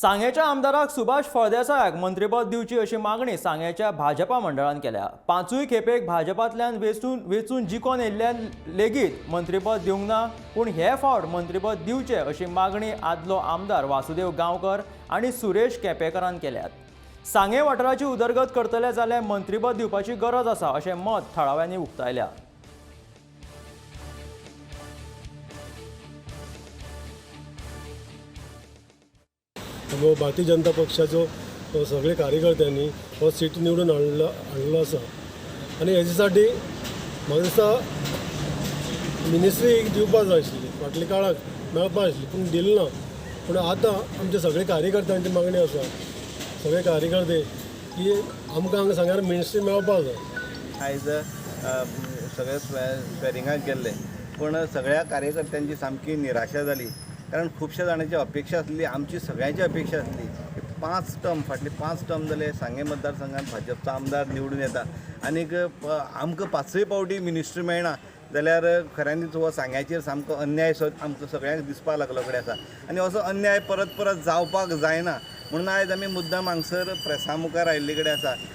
सांगेच्या आमदाराक सुभाष फळदेसायाक मंत्रीपद दिवची अशी मागणी सांगेच्या भाजपा मंडळान केल्या. पांचूय खेपेक भाजपांतल्यान वेंचून जिखोन येयल्ल्यान लेगीत मंत्रीपद दिवंक ना, पूण हे फावट मंत्रीपद दिवचें अशी मागणी आदलो आमदार वासुदेव गांवकर आनी सुरेश केपेकरान केल्यात. सांगे वाठाराची उदरगत करतले जाल्यार मंत्रीपद दिवपाची गरज आसा अशें मत थळाव्यांनी उक्तायल्या. त्यामुळे भारतीय जनता पक्षाचो सगळे कार्यकर्त्यांनी हो सीट निवडून हाडलेलो आसा आनी हेजे साठी म्हाका दिसता मिनिस्ट्री एक दिवपा जाय आशिल्ली, फाटल्या काळाक मेळपा आशिल्ली पूण दिली ना. पूण आतां आमच्या सगळे कार्यकर्त्यांची मागणी आसा, सगळे कार्यकर्ते की आमकां हांगा सांग्यार मिनिस्ट्री मेळपा जाय. आयज सगळे स्वेरिंगाक गेल्ले, पूण सगळ्या कार्यकर्त्यांची सामकी निराशा जाली, कारण खुबश्या जाणांची अपेक्षा आसली, आमची सगळ्यांची अपेक्षा आसली की 5 टर्म, फाटले 5 टर्म जाले सांगें मतदारसंघात भाजपचो आमदार निवडून येता आनीक आमकां 5 फावटी मिनिस्ट्री मेळना जाल्यार खऱ्यांनीच हो सांग्याचेर सामको अन्याय सो आमकां सगळ्यांक दिसपाक लागलो कडेन आसा आनी असो अन्याय परत परत जावपाक जायना म्हणून आयज आमी मुद्दाम हांगसर प्रेसा मुखार आयिल्ले कडेन आसा.